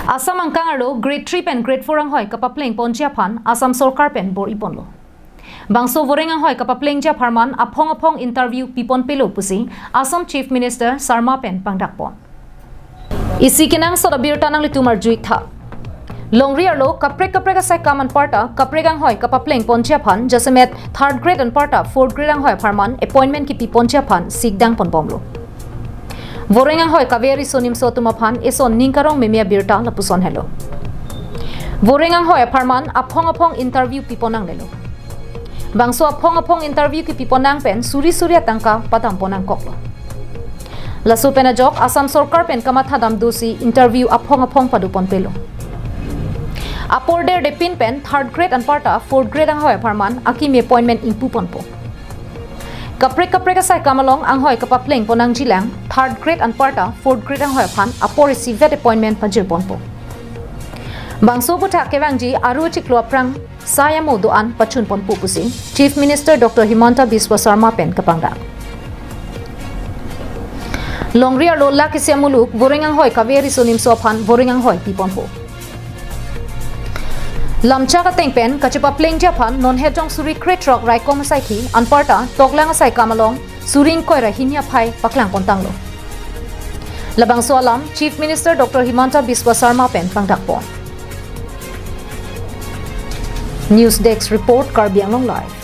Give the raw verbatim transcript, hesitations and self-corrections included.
Assam angkang arlo grade three pen grade four anghoi kapapleng ponji aphan Assam sorkar pen bor-i ponlo. Bangso voreng anghoi kapaplengji apharman aphong aphong interview pipon pelo pusi Assam Chief Minister Sarma pen pangdak pon. Isi kenangsot abirta nanglitum arju-ik tha. Longri arlo kaprek kaprek asai kam anparta kaprek anghoi kapapleng ponji aphan jasemet third grade anparta fourth grade anghoi apharman appointment kipi ponji aphan sikdang pon bomlo. Voreng anghoi kave riso nimso atum aphan eson ning karong meme abirta lapuson helo. Voreng anghoi apharman aphong aphong interview pipon nanglelo. Bangso aphong aphong interview kipi pon nang pen suri suri atangka padam pon nangkoklo. Laso pen ajok Assam sorkar pen kamatha dam dosi interview aphong aphong pado pon pelo. Apor derdepin pen third grade anparta fourth grade anghoi apharman akimi appointment ingpu ponpo. Kaprek kaprek asai kam along anghoi kapapleng pon nangjilang third grade anparta fourth grade anghoi aphan apor isivet appointment pajir ponpo. Bangso aputhak kevangji aru chiklo aphrang sai amo do-an pachun ponpo pusi Chief Minister Doctor Himanta Biswa Sarma pen kapangdak. Longri arlo lak isi amuluk voreng anghoi kave riso nimso aphan voreng anghoi piponpo. Lamchak ateng pen kachepaplengji aphan non hetjong suri krethrok raikom asaikhi anparta toklang asai kam along suri ingkoi ra hini aphai paklang pontanglo. Labangso alam Chief Minister Doctor Himanta Biswa Sarma pen pangdak pon. News Desk Report, Karbi Anglong Live.